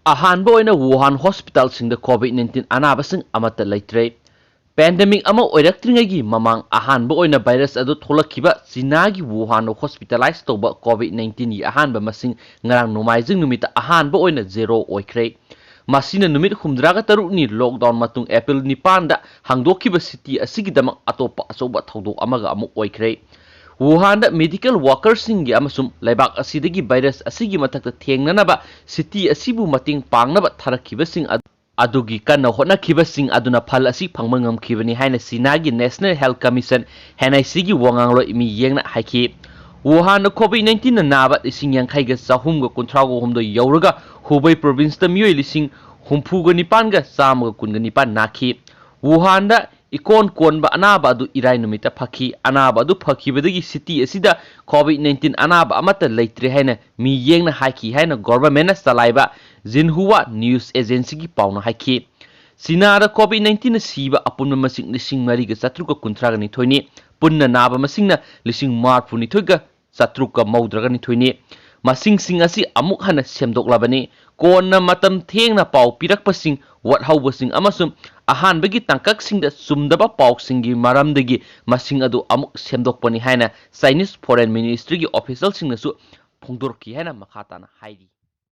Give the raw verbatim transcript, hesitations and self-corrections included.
ꯑꯍꯥꯟꯕ ꯑꯣꯏꯅ ꯋꯨꯍꯥꯟ ꯍꯣꯁꯄꯤꯇꯥꯜꯁꯤꯡꯗ ꯀꯣꯚꯤꯗ ꯅꯥꯏꯟꯇꯤꯟ ꯑꯅꯥꯕꯁꯤꯡ ꯑꯃꯠꯇ ꯂꯩꯇ꯭ꯔꯦ꯫ ꯄꯦꯟꯗꯦꯃꯤꯛ ꯑꯃ ꯑꯣꯏꯔꯛꯇ꯭ꯔꯤꯉꯩꯒꯤ ꯃꯃꯥꯡ ꯑꯍꯥꯟꯕ ꯑꯣꯏꯅ ꯚꯥꯏꯔꯁ ꯑꯗꯨ ꯊꯣꯛꯂꯛꯈꯤꯕ ꯆꯤꯅꯥꯒꯤ ꯋꯨꯍꯥꯟꯗ ꯍꯣꯁꯄꯤꯇꯥꯂꯥꯏꯖ ꯇꯧꯕ ꯀꯣꯚꯤꯗ ꯅꯥꯏꯟꯇꯤꯟꯒꯤ ꯑꯍꯥꯟꯕ ꯃꯁꯤꯡ ꯉꯔꯥꯡ ꯅꯣꯡꯃꯥꯏꯖꯤꯡ ꯅꯨꯃꯤꯠꯇ ꯑꯍꯥꯟꯕ ꯑꯣꯏꯅ ꯖꯦꯔꯣ ꯑꯣꯏꯈ꯭ꯔꯦ꯫ ꯃꯁꯤꯅ ꯅꯨꯃꯤꯠ ꯍꯨꯝꯗ꯭ꯔꯥꯒ ꯇꯔꯨꯛꯅꯤ ꯂꯣꯛꯗꯥꯎꯟ ꯃꯇꯨꯡ ꯑꯦꯄ꯭ꯔꯤꯜ ꯅꯤꯄꯥꯟꯗ ꯍꯥꯡꯗꯣꯛꯈꯤꯕ ꯁꯤꯇꯤ ꯑꯁꯤꯒꯤꯗꯃꯛ ꯑꯇꯣꯞꯄ ꯑꯆꯧꯕ ꯊꯧꯗꯣꯛ ꯑꯃꯒ ꯑꯃꯨꯛ ꯑꯣꯏꯈ꯭ꯔꯦ꯫ ꯋꯨꯍꯥꯟꯗ ꯃꯦꯗꯤꯀꯦꯜ ꯋꯥꯀꯔꯁꯤꯡꯒꯤ ꯑꯃꯁꯨꯡ ꯂꯩꯕꯥꯛ ꯑꯁꯤꯗꯒꯤ ꯚꯥꯏꯔꯁ ꯑꯁꯤꯒꯤ ꯃꯊꯛꯇ ꯊꯦꯡꯅꯅꯕ ꯁꯤꯇꯤ ꯑꯁꯤꯕꯨ ꯃꯇꯦꯡ ꯄꯥꯡꯅꯕ ꯊꯥꯔꯛꯈꯤꯕꯁꯤꯡ ꯑꯗꯨ ꯑꯗꯨꯒꯤ ꯀꯟꯅ ꯍꯣꯠꯅꯈꯤꯕꯁꯤꯡ ꯑꯗꯨꯅ ꯐꯜ ꯑꯁꯤ ꯐꯪꯕ ꯉꯝꯈꯤꯕꯅꯤ ꯍꯥꯏꯅ ꯆꯤꯅꯥꯒꯤ ꯅꯦꯁꯅꯦꯜ ꯍꯦꯜꯊ ꯀꯃꯤꯁꯟ, ꯑꯦꯟ ꯑꯥꯏ ꯁꯤꯒꯤ ꯋꯥꯉꯥꯡꯂꯣꯏ ꯃꯤ ꯌꯦꯡꯅ ꯍꯥꯏꯈꯤ꯫ ꯋꯨꯍꯥꯟꯗ ꯀꯣꯚꯤꯗ ꯅꯥꯏꯟꯇꯤꯟꯅ ꯅꯥꯕ ꯂꯤꯁꯤꯡ ꯌꯥꯡꯈꯩꯒ ꯆꯍꯨꯝꯒ ꯀꯨꯟꯊ꯭ꯔꯥꯒ ꯍꯨꯝꯗꯣꯏ ꯌꯧꯔꯒ ꯍꯨꯕꯩ ꯄ꯭ꯔꯣꯚꯤꯟꯁꯇ ꯃꯤꯑꯣꯏ ꯂꯤꯁꯤꯡ ꯍꯨꯝꯐꯨꯒ ꯅꯤꯄꯥꯟꯒ ꯆꯥꯝꯃꯒ ꯀꯨꯟꯒ ꯅꯤꯄꯥꯟ ꯅꯥꯈꯤ꯫ ꯋꯨꯍꯥꯟꯗ ꯏꯀꯣꯟ ꯀꯣꯟꯕ ꯑꯅꯥꯕ ꯑꯗꯨ ꯏꯔꯥꯏ ꯅꯨꯃꯤꯠꯇ ꯐꯈꯤ꯫ ꯑꯅꯥꯕ ꯑꯗꯨ ꯐꯈꯤꯕꯗꯒꯤ ꯁꯤꯇꯤ ꯑꯁꯤꯗ ꯀꯣꯚꯤꯗ ꯅꯥꯏꯟꯇꯤꯟ ꯑꯅꯥꯕ ꯑꯃꯠꯇ ꯂꯩꯇ꯭ꯔꯦ ꯍꯥꯏꯅ ꯃꯤ ꯌꯦꯡꯅ ꯍꯥꯏꯈꯤ ꯍꯥꯏꯅ ꯒꯣꯚꯔꯟꯃꯦꯟꯠꯅ ꯆꯂꯥꯏꯕ ꯖꯤꯟꯍꯨꯋꯥ ꯅ꯭ꯌꯨꯁ ꯑꯦꯖꯦꯟꯁꯤꯒꯤ ꯄꯥꯎꯅ ꯍꯥꯏꯈꯤ꯫ ꯆꯤꯅꯥꯗ ꯀꯣꯚꯤꯗ ꯅꯥꯏꯟꯇꯤꯟꯅ ꯁꯤꯕ ꯑꯄꯨꯟꯕ ꯃꯁꯤꯡ ꯂꯤꯁꯤꯡ ꯃꯔꯤꯒ ꯆꯥꯇ꯭ꯔꯨꯛꯀ ꯀꯨꯟꯊ꯭ꯔꯥꯒ ꯅꯤꯊꯣꯏꯅꯤ꯫ ꯄꯨꯟꯅ ꯅꯥꯕ ꯃꯁꯤꯡꯅ ꯂꯤꯁꯤꯡ ꯃꯔꯤꯐꯨꯅꯤꯊꯣꯏꯒ ꯆꯥꯇ꯭ꯔꯨꯛꯀ ꯃꯧꯗ꯭ꯔꯥꯒ ꯅꯤꯊꯣꯏꯅꯤ꯫ ꯃꯁꯤꯡꯁꯤꯡ ꯑꯁꯤ ꯑꯃꯨꯛ ꯍꯟꯅ ꯁꯦꯝꯗꯣꯛꯂꯕꯅꯤ꯫ ꯀꯣꯟꯅ ꯃꯇꯝ ꯊꯦꯡꯅ ꯄꯥꯎ ꯄꯤꯔꯛꯄꯁꯤꯡ, ꯋꯥꯠꯍꯧꯕꯁꯤꯡ ꯑꯃꯁꯨꯡ ꯑꯍꯥꯟꯕꯒꯤ ꯇꯥꯡꯀꯛꯁꯤꯡꯗ ꯆꯨꯝꯗꯕ ꯄꯥꯎꯁꯤꯡꯒꯤ ꯃꯔꯝꯗꯒꯤ ꯃꯁꯤꯡ ꯑꯗꯨ ꯑꯃꯨꯛ ꯁꯦꯝꯗꯣꯛꯄꯅꯤ ꯍꯥꯏꯅ ꯆꯥꯏꯅꯤꯁ ꯐꯣꯔꯦꯟ ꯃꯤꯅꯤꯁꯇ꯭ꯔꯤꯒꯤ ꯑꯣꯐꯤꯁꯤꯌꯦꯜꯁꯤꯡꯅꯁꯨ ꯐꯣꯡꯗꯣꯔꯛꯈꯤ ꯍꯥꯏꯅ ꯃꯈꯥ ꯇꯥꯅ ꯍꯥꯏꯔꯤ꯫